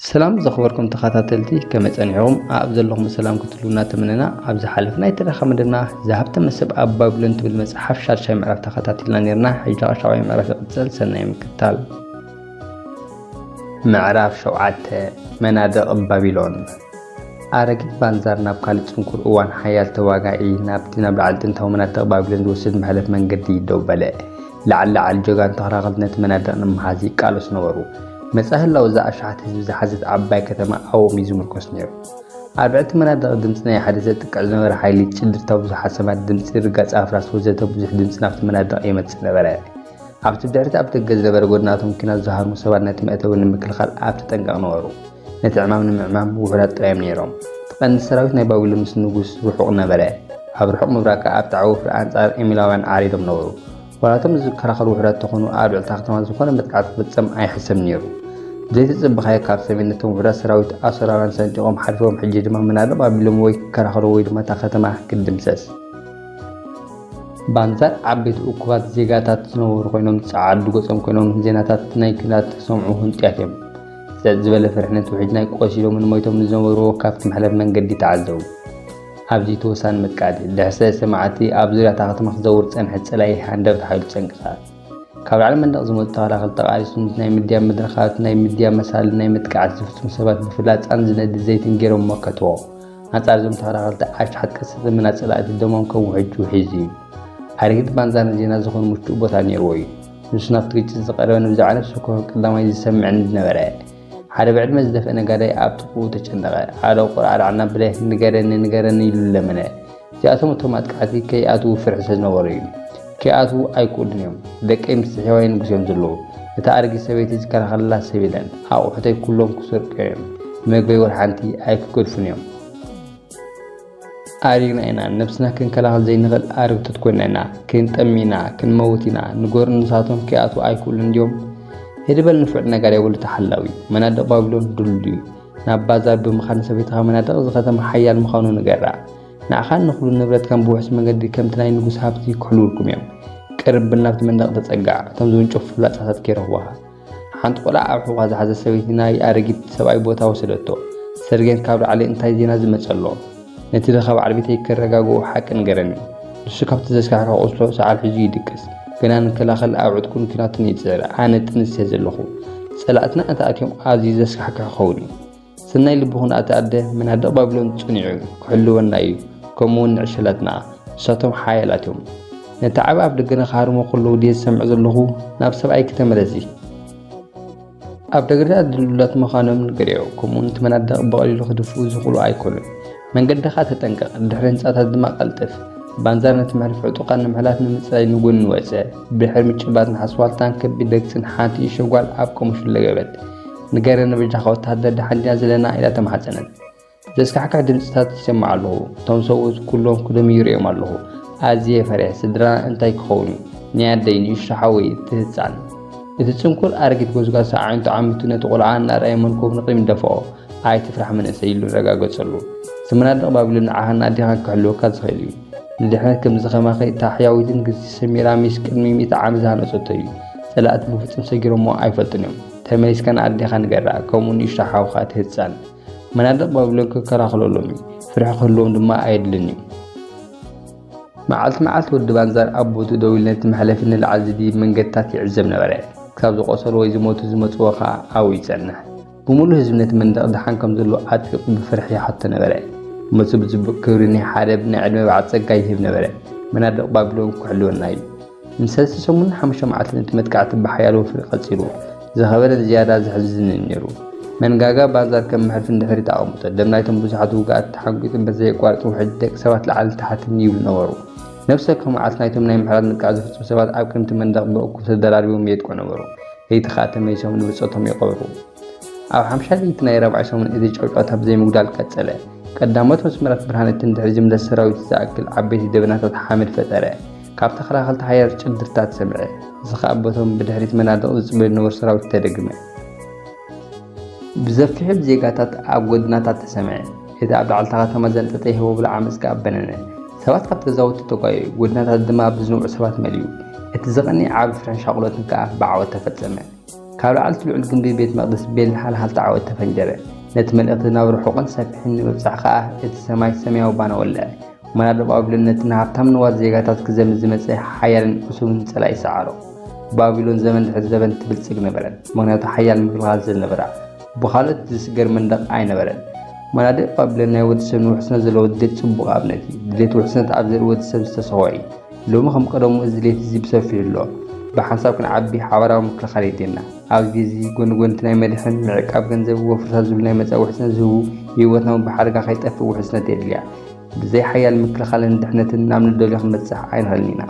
ሰላም ዘኽበርኩም ተኸታተልቲ፣ ከመይ ጸኒሕኩም? ኣብ ዘለኹም ሰላም ክትህሉ እናተመነና፣ ኣብ ዝሓለፈ ናይ ትረኻ መደብና ዝሃብተመ ሰብ ኣብ ባቢሎን ትብል መጽሓፍ ሻድሻይ ምዕራፍ ተኸታቲልና ነርና። ሕጂ ኸዓ ሻብዓይ ምዕራፍ ይቕጽል። ሰናይ ምክትታል። ምዕራፍ ሸውዓተ። መናድቕ ባቢሎን። ኣረጊት ባንዛር ናብ ካልእ ጽንኩር እዋን ሓያል ተዋጋኢ፣ ናብቲ ናብ ላዕሊ ጥንታዊ መናድቕ ባቢሎን ዝወስድ መሕለፍ መንገዲ ደው በለ። ላዕሊ ላዕሊ ጀጋኑ ተኸላኸልቲ ነቲ መናድቕ ንምሓዝ ይቃለሱ ነበሩ። መጻኢ ህላወ እዚ ኣሽሓት ህዝቢ ዝሓዘት ዓባይ ከተማ ኣብኦም እዩ ዝምርኮስ ነይሩ። ኣብ ልዕሊ እቲ መናድቕ ድምጺ ናይ ሓደ ዘጥቅዕ ዝነበረ ሓይሊ፣ ጭድርታ ብዙሓት ሰባት፣ ድምጺ ርጋጽ ኣፍራስ ወዘተ ብዙሕ ድምጺ ናብቲ መናድቕ የመጽእ ነበረ። ኣብቲ ብድሕሪት ኣብ ደገ ዝነበረ ጎድናቶም ኲናት ዝሃርሙ ሰባት ነቲ መእተዊ ንምክልኻል ኣብ ተጠንቀቕ ነበሩ። ነቲ ዕማም ንምዕማም ውሑዳት ጥራይ እዮም ነይሮም። እቲ ቀንዲ ሰራዊት ናይ ባቢሎን ምስ ንጉስ ርሑቕ ነበረ። ኣብ ርሑቕ ምብራቕ ከኣ ኣብቲ ዓቢ ወፍሪ ኣንጻር ኤሚላውያን ዓሪዶም ነበሩ። ዋላ እቶም ዝከላኸሉ ውሑዳት ተኾኑ፣ ኣብ ልዕሊ እታ ከተማ ዝኾነ መጥቃዕቲ ክፍጸም ኣይሕሰብን ነይሩ። ብዘይተጸበኻዮ ካብ ሰሜን ነቶም ውሑዳት ሰራዊት ኣሶራውያን ሰንጢቖም ሓሊፎም፣ ሕጂ ድማ መናድቕ ባቢሎን ወይ ክከላኸሉ ወይ ድማ እታ ከተማ ክትድምሰስ። ባንዛር ዓበይቲ እኩባት ዜጋታት ዝነበሩ ኮይኖም፣ ጸዓዱ ገጾም ኮይኖም ዜናታት ናይ ኲናት ክሰምዑ ህንጡያት እዮም። ጸጥ ዝበለ ፍርሒ ነቲ ውሕጅ ናይ ቆሲሎምን ሞይቶም ንዝነበሩ ካብቲ መሕለፊ መንገዲ ተዓዘቡ። ኣብዚ ተወሳኒ መጥቃዕቲ። ድሕሪ ሰለስተ መዓልቲ ኣብ ዙርያ እታ ከተማ ክዘውር ዝጸንሐ ጸላኢ ሃንደበት ሓይሉ ጸንቀቐ። ካብ ላዕሊ መንደቕ ዝመጹ ተኸላኸልቲ ተቓሊሶም ናይ ምድያብ መድረኻት፣ ናይ ምድያብ መሳሊ ናይ መጥቃዕቲ ዝፍጽሙ ሰባት ብፍላጻን ዝነድድ ዘይትን ገይሮም መከትዎ። ኣንጻር እዞም ተኸላኸልቲ ኣሽሓት ቀስቲ ምና ጸላእቲ ደሞም ከም ውሕጅ ውሒዙ እዩ። ኣረጊት ባንዛር ንዜና ዝኾነ ምቹእ ቦታ ነይርዎ እዩ። ንሱ ናብቲ ግጭት ዝቐረበ ንብዛዕባ ነብሲ ወከፍ ቀዳማይ ዝሰምዕን ዝነበረ። ሓደ ብዕድመ ዝደፍአ ነጋዳይ ኣብ ጥቕኡ ተጨነቐ። ኣደ ቆልዓ ዳዕና ብለ፣ "ንገረኒ፣ ንገረኒ" ኢሉ ለመነ። እዚኣቶም እቶም ኣጥቃዕቲ ከይኣትዉ ፍርሒ ስለ ዝነበሮ እዩ። ከይኣትዉ ኣይክእሉን እዮም። ደቀይ ምስ ሕያዋይ ንጉስ እዮም ዘለዉ። እታ ኣረጊት ሰበይቲ ዝከላኸለላ ሰብ የለን። ኣቑሑተይ ኩሎም ክሰርቁ እዮም። መግበይ ወላ ሓንቲ ኣይክገድፉን እዮም። ኣሪግና ኢና። ነብስና ክንከላኸል ዘይንኽእል ኣረግቶት ኮይና ኢና። ክንጠሚ ኢና፣ ክንመውት ኢና። ንገሩ ንሳቶም ከይኣትዉ ኣይክእሉን ድዮም? ሂድ በል ንፉዕ ነጋዳይ ወዲ ተሓላዊ። መናድቕ ባቢሎን ድልዱል እዩ። ናብ ባዛር ብምኻድ ንሰበይትኻ መናድቕ እዚ ከተማ ሓያል ምዃኑ ንገራ። ንዓኻን ንኹሉ ንብረትካን ብውሑስ መንገዲ ከምቲ ናይ ንጉስ ሃብቲ ክሕልዉልኩም እዮም። ቅርብ ብል ናብቲ መንደቕ ተጸጋዕ፣ እቶም ዝውንጨፉ ፍላጻታት ከይረኽቡኻ። ሓንቲ ቆልዓ ኣብ ሕቖኣ ዝሓዘት ሰበይቲ ናይ ኣረጊት ሰብኣይ ቦታ ወሰደቶ። ሰርጌን ካብ ላዕሊ እንታይ ዜና ዝመጸ ኣሎ? ነቲ ድኻ በዓል ቤተይ ከረጋግኦ ሓቂ ንገረኒ። ንሱ ካብቲ ዘስካሕክሕ ቁስሉ ሰዓል ሒዙ ይድቅስ። ግና ንከላኸል ኣብ ዕጥቁን ኲናትን ይጽዕር። ኣነ ጥንሲ እየ ዘለኹ። ጸላእትና እንተኣትዮም ኣዝዩ ዘስካሕክሕ ክኸውን እዩ። ሰናይ ልቢ ኩን ኣቲ ኣደ፣ መናድቕ ባቢሎን ጽኑዕ እዩ፣ ክሕልወና እዩ፣ ከምኡ እውን ንዕሸላትና፣ ንሳቶም ሓያላት እዮም። ነቲ ዓቢ ኣፍ ደገና ክሃርሞ ከለዉ ድየ ዝሰምዕ ዘለኹ? ናብ ሰብኣይኪ ተመለሲ። ኣብ ደገታት ድልዱላት ምዃኖም ንገርዮ፣ ከምኡ እውን እቲ መናድቕ ብቐሊሉ ክድፍኡ ዝኽእሉ ኣይኮኑን። መንገድኻ ተጠንቀቕ፣ ድሕሪ ህንጻታት ድማ ቀልጥፍ። ባንዛር ነቲ መሕለፊ ዕጡቓት ንምሕላፍ ንምጽላይ ንጎኒ ወጸ። ብድሕሪ ምጭባጥን ሓስዋልታን ከቢድ ደግጽን ሓንቲ ንእሽቶ ጓል ኣብ ቀምሹ ለገበት። "ንገረኒ በጃኻ ወተሃደር፣ ደሓን ዲና ዘለና?" ኢላ ተማሕጸነት። ዘስካሕክሕ ድምጽታት ይሰምዕ ኣለኹ። እቶም ሰብኡት ኩሎም ክደምዩ ይርእዮም ኣለኹ። ኣዝየ ፈሪሐ። ስድራና እንታይ ክኸውን እዩ? ናይ ኣደይ ንእሽቶ ሓወይ፣ እቲ ህጻን። እቲ ጽንኩር ኣረጊት ጎስጓስ ኣዒንቱ ዓሚቱ ነቲ ቆልዓ እናረኣየ መንኮቡ ንቕድሚት ደፍኦ። "ኣይትፍራሕ መንእሰይ" ኢሉ ረጋገጸሉ። እቲ መናድቕ ባቢሎን ንዓኻን ንኣዴኻን ክሕልወካ ዝኽእል እዩ። ንድሕነት ከምዚ ከማኺ እታ ሕያዊትን ግዝቲ ሰሚራሚስ ቅድሚ ሚእቲ ዓመት ዝሃነጸቶ እዩ። ጸላእቲ ብፍጹም ሰጊሮሞ ኣይፈልጡን እዮም። ተመሊስካ ንኣዴኻ ንገራ፣ ከምኡ ንእሽቶ ሓውኻ እቲ ህጻን። መናድቕ ባቢሎን ክከላኸለሎም እዩ። ፍርሒ ክህልዎም ድማ ኣየድልን እዩ። መዓልቲ መዓልቲ ወዲ ባንዛር ኣብ ቦትኡ ደው ኢሉ ነቲ መሕለፊ ንላዕሊ ዝድይብ መንገድታት ይዕዘብ ነበረ። ክሳብ ዝቖሰሉ ወይ ዝሞቱ ዝመጽዎ ኸኣ ኣብኡ ይጸንሕ። ብምሉእ ህዝቢ ነቲ መንደቕ ደሓን ከም ዘሎ ኣጥቢቑ ብፍርሒ ይሓቶ ነበረ። መልሱ ብጽቡቕ ክብሪ ናይ ሓደ ናይ ዕድመ በዓል ጸጋ ይህብ ነበረ። መናድቕ ባቢሎን ክሕልወና እዩ። ንሰለስተ ሰሙን ሓሙሽተ መዓልቲ ነቲ መጥቃዕቲ ብሓያል ወፍሪ ቀጺሉ። ዝኸበደን ዝያዳ ዘሕዝንን ነይሩ። መንጋጋ ባንዛር ከም መሕልፊ ንድሕሪት ኣቐምጦ። ደም ናይቶም ብዙሓት ውጉኣት ተሓንጒጡ እምበር ዘየቋርጽ ውሕጅ ደቂ ሰባት ላዕልን ታሕትን ይብሉ ነበሩ። ነፍሲ ወከፍ መዓልቲ ናይቶም ናይ ምሕረት መጥቃዕቲ ዝፍጽሙ ሰባት ኣብ ቅድሚ እቲ መንደቕ ብእኩብ ተደራሪቦም የጥቅዑ ነበሩ። ለይቲ ኸኣ ተመሊሶም ንብጾቶም ይቐብሩ። ኣብ ሓምሻይ ለይቲ ናይ ራብዓይ ሰሙን እቲ ጫውጫውታ ብዘይምጉዳል ቀጸለ። ቀዳሞት መስመራት ብርሃን እቲ ንድሕሪት ዝምለስ ሰራዊት ዝኣክል ዓበይቲ ደበናታት ሓመድ ፈጠረ። ካብ ተኸላኸልቲ ሓያል ጭድርታት ሰምዐ። እዚ ኸኣ በቶም ብድሕሪት መናድቕ ዝጽበዩ ዝነበሩ ሰራዊት ተደግመ። ብዘፊሑ ብዜጋታት ኣብ ጎድናታት ተሰምዐ። እቲ ኣብ ላዕሊ እታ ከተማ ዘንጠጠ የህወብሎ ዓመጽ ከኣ በነነ። ሰባት ካብቲ ገዛውቲ ተጓየዩ፣ ጎድናታት ድማ ብዝነብዑ ሰባት መሊኡ። እቲ ዝቐንየ ዓቢ ፍርሕን ሻቕሎትን ከኣ ብዓወት ተፈጸመ። ካብ ላዕሊ እቲ ልዑል ግምቢ ቤት መቕደስ ቤል ሃልሃልታ ዓወት ተፈንጀረ። ነቲ መልእኽቲ ናብ ርሑቕን ሰፊሕን ንምብጻሕ ከኣ እቲ ሰማይ ሰማያዊ ባና ወልዐ። መናድቕ ባቢሎን ነቲ ንሃብታም ንዋት ዜጋታት ክዘምት ዝመጸ ሓያልን ዕሱብን ጸላኢ ሰዓሮ። ባቢሎን ዘመን ድሕሪ ዘመን ትብልጽግ ነበረት፣ ምኽንያቱ ሓያል ምክልኻል ስለ ነበራ። ብኻልኦት ዝስገር መንደቕ ኣይነበረን። መናድቕ ባቢሎን ናይ ወዲ ሰብ ንውሕስነት ዘለዎ ድሌት ጽቡቕ ኣብነት እዩ። ድሌት ውሕስነት ኣብ ዘርኢ ወዲ ሰብ ዝተሰወዐ እዩ። ሎሚ ከም ቀደሙ እዚ ድሌት እዚ ብሰፊሑ ኣሎ። ብሓንሳብ ክንዓቢ ሓባራዊ ምክልኻል የድልየና። ኣብዚ ግዜ እዚ ጎኒ ጎኒ እቲ ናይ መድሕን፣ ምዕቃብ ገንዘብ፣ ወፍርታት ዝብሉ ናይ መጻኢ ውሕስነት ዝህቡ፣ ህይወትና እውን ብሓደጋ ከይጠፍእ ውሕስነት የድልያ። ብዘይ ሓያል ምክልኻልን ድሕነትን ናብ ንደልዮ ክንበጽሕ ኣይንኽእልን ኢና።